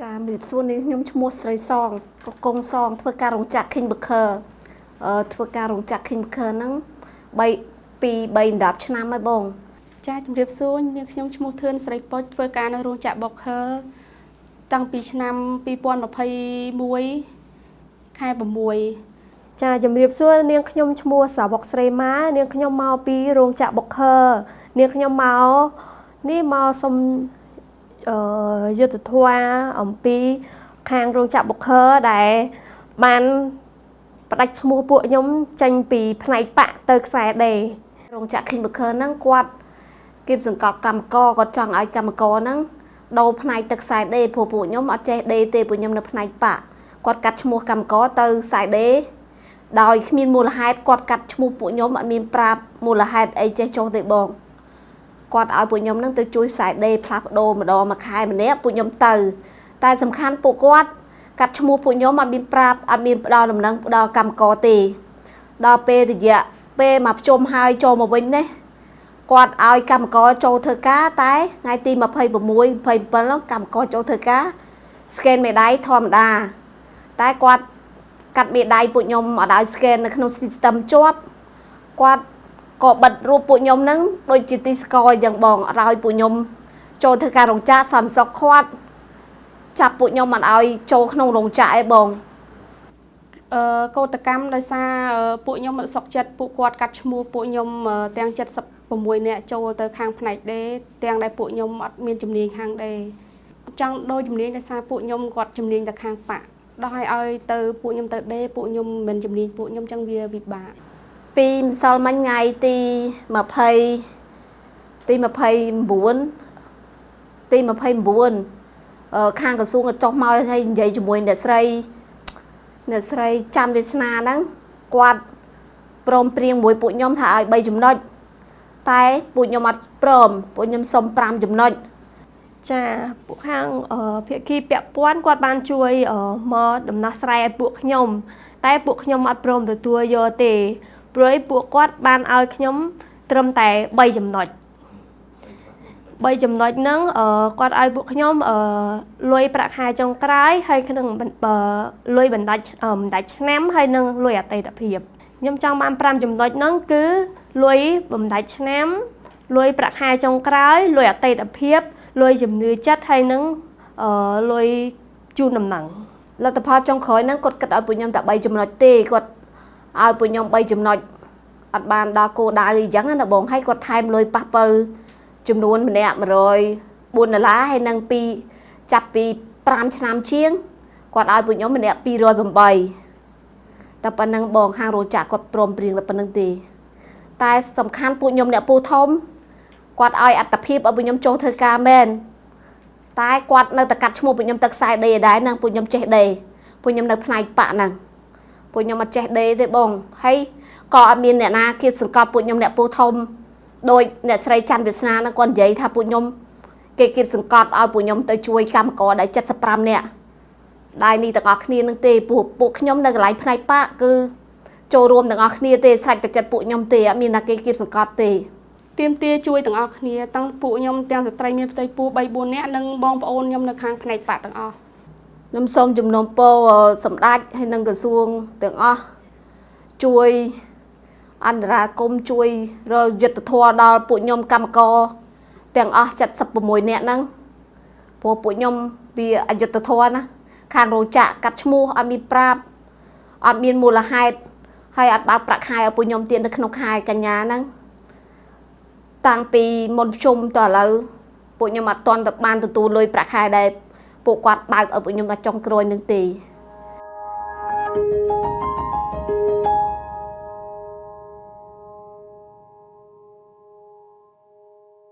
ចាជំរាបសួរនេះខ្ញុំឈ្មោះស្រីសងកកុងសងធ្វើការរោងចក្រ King Booker ធ្វើការរោងចក្រ King Booker ហ្នឹង3 2 3 10ឆ្នាំហើយបង ចាជំរាបសួរនាងខ្ញុំឈ្មោះធឿនស្រីពុជធ្វើការនៅរោងចក្រ Booker តាំងពីឆ្នាំ2021ខែ6 ចាជំរាបសួរនាងខ្ញុំឈ្មោះសាវកស្រីម៉ានាងខ្ញុំមកពីរោងចក្រ Booker នាងខ្ញុំមកនេះមកសុំយុត្តិធម៌អំពីខាងរោងចក្រ Booker ដែលបានផ្ដាច់ឈ្មោះពួកខ្ញុំចេញពីផ្នែកប៉ាក់ទៅខ្សែដេ រោងចក្រ King Booker ហ្នឹងគាត់គៀបសង្កត់កម្មករគាត់ចង់ឲ្យកម្មករហ្នឹងដូរផ្នែកទឹកខ្សែដេព្រោះពួកខ្ញុំអត់ចេះដេទេពួកខ្ញុំនៅផ្នែកប៉ាក់គាត់កាត់ឈ្មោះកម្មករទៅខ្សែដេដោយគ្មានមូលហេតុគាត់កាត់ឈ្មោះពួកខ្ញុំអត់មានប្រាប់មូលហេតុអីចេះចុះទេបងគាត់ឲ្យពួកខ្ញុំហ្នឹងទៅជួយខ្សែដេផ្លាស់ប្ដូរម្ដងមួយខែម្នាក់ពួកខ្ញុំទៅ តែសំខាន់ពួកគាត់កាត់ឈ្មោះពួកខ្ញុំអត់មានប្រាប់អត់មានផ្ដល់ដំណឹងផ្ដល់កម្មករទេដល់ពេលរយៈពេលមកប្រជុំហើយចូលមកវិញនេះគាត់ឲ្យកម្មករចូលធ្វើការតែថ្ងៃទី26 27ហ្នឹងកម្មករចូលធ្វើការ scan មេដៃធម្មតាតែគាត់កាត់មេដៃពួកខ្ញុំអត់ឲ្យ scan នៅក្នុង system ជាប់គាត់ក៏បិទរូបពួកខ្ញុំហ្នឹងដូចជាទីស្កអញ្ចឹងបងអត់ឲ្យពួកខ្ញុំចូលធ្វើការរោងចក្រសន្តិសុខគាត់ចាប់ពួកខ្ញុំអត់ឲ្យចូលក្នុងរោងចក្រឯងបង កោតកម្មដោយសារពួកខ្ញុំអត់សុខចិត្តពួកគាត់កាត់ឈ្មោះពួកខ្ញុំទាំង76នាក់ចូលទៅខាងផ្នែកដេទាំងដែលពួកខ្ញុំអត់មានជំនាញខាងដេចង់ដូរជំនាញដោយសារពួកខ្ញុំគាត់ជំនាញតែខាងប៉ាក់ដោះឲ្យឲ្យទៅពួកខ្ញុំទៅដេពួកខ្ញុំមិនជំនាញពួកខ្ញុំចឹងវាពិបាក ពីម្សិលមិញថ្ងៃទី20ទី29ទី29ខាងក្រសួងក៏ចុះមកឲ្យនិយាយជាមួយអ្នកស្រីអ្នកស្រីច័ន្ទវាសនាហ្នឹងគាត់ព្រមព្រៀងមួយពួកខ្ញុំថាឲ្យ3ចំណុចតែពួកខ្ញុំអត់ព្រមពួកខ្ញុំសុំ5ចំណុច ចាពួកខាងភាគីពាក់ព័ន្ធគាត់បានជួយមកដំណោះស្រាយឲ្យពួកខ្ញុំតែពួកខ្ញុំអត់ព្រមទទួលយកទេព្រោះពួកគាត់បានឲ្យខ្ញុំត្រឹមតែ3ចំណុច3ចំណុចហ្នឹងគាត់ឲ្យពួកខ្ញុំលុយប្រាក់ខែចុងក្រោយហើយក្នុងលុយបណ្ដាច់បណ្ដាច់ឆ្នាំហើយនឹងលុយអតីតភាពខ្ញុំចង់បាន5ចំណុចហ្នឹងគឺលុយបំដាច់ឆ្នាំលុយប្រាក់ខែចុងក្រោយលុយអតីតភាពលុយជំនឿចិត្តហើយនឹងលុយជូនដំណឹង លទ្ធផលចុងក្រោយហ្នឹងគាត់គិតឲ្យពួកខ្ញុំតែ3ចំណុចទេគាត់ឲ្យពួកខ្ញុំ3ចំណុចអត់បានដល់គោលដៅអញ្ចឹងណាបងហើយគាត់ថែមលុយប៉ះពៅចំនួនម្នាក់104ដុល្លារហើយនឹងពីចាប់ពី5ឆ្នាំជាងគាត់ឲ្យពួកខ្ញុំម្នាក់208តែប៉ុណ្្នឹងបងខាងរោងចក្រគាត់ព្រមព្រៀងតែប៉ុណ្្នឹងទេតែសំខាន់ពួកខ្ញុំអ្នកពូធំគាត់ឲ្យអត្តភាពឲ្យពួកខ្ញុំចូលធ្វើការមែនតែគាត់នៅតែកាត់ឈ្មោះពួកខ្ញុំទឹកខ្សែដេដែរហ្នឹងពួកខ្ញុំចេះដេពួកខ្ញុំនៅផ្នែកប៉ាក់ហ្នឹងពួកខ្ញុំអត់ចេះដេទេបងហើយក៏អត់មានអ្នកណាគៀបសង្កត់ពួកខ្ញុំអ្នកពូធំដោយអ្នកស្រីច័ន្ទវាសនាហ្នឹងគាត់និយាយថាពួកខ្ញុំគេគៀបសង្កត់ឲ្យពួកខ្ញុំទៅជួយកម្មករដែល75នាក់ដែលនេះទាំងអស់គ្នានឹងទេពួកខ្ញុំនៅកន្លែងផ្នែកប៉ាក់គឺចូលរួមទាំងអស់គ្នាទេស្រេចតែចិត្តពួកខ្ញុំទេអត់មានណាគេគៀបសង្កត់ទេ ទៀមទាជួយទាំងអស់គ្នាតាំងពួកខ្ញុំទាំងស្ត្រីមានផ្ទៃពោះ3 4នាក់និងបងប្អូនខ្ញុំនៅខាងផ្នែកប៉ាក់ទាំងអស់ ខ្ញុំសូមជំនុំពរសម្ដេចហើយនិងក្រសួងទាំងអស់ជួយអន្តរាគមន៍ជួយរកយុត្តិធម៌ដល់ពួកខ្ញុំកម្មករទាំងអស់76នាក់ហ្នឹងព្រោះពួកខ្ញុំវាអយុត្តិធម៌ណាខាងរោងចក្រកាត់ឈ្មោះអត់មានប្រាប់អត់មានមូលហេតុហើយអត់បើកប្រាក់ខែឲ្យពួកខ្ញុំទៀតនៅក្នុងខែកញ្ញាហ្នឹងតាំងពីមុនប្រជុំតឥឡូវពួកខ្ញុំអត់ទាន់បានទទួលលុយប្រាក់ខែដែលពួកគាត់បើកឲ្យពួកខ្ញុំដល់ចុងក្រោយនឹងទេ Thank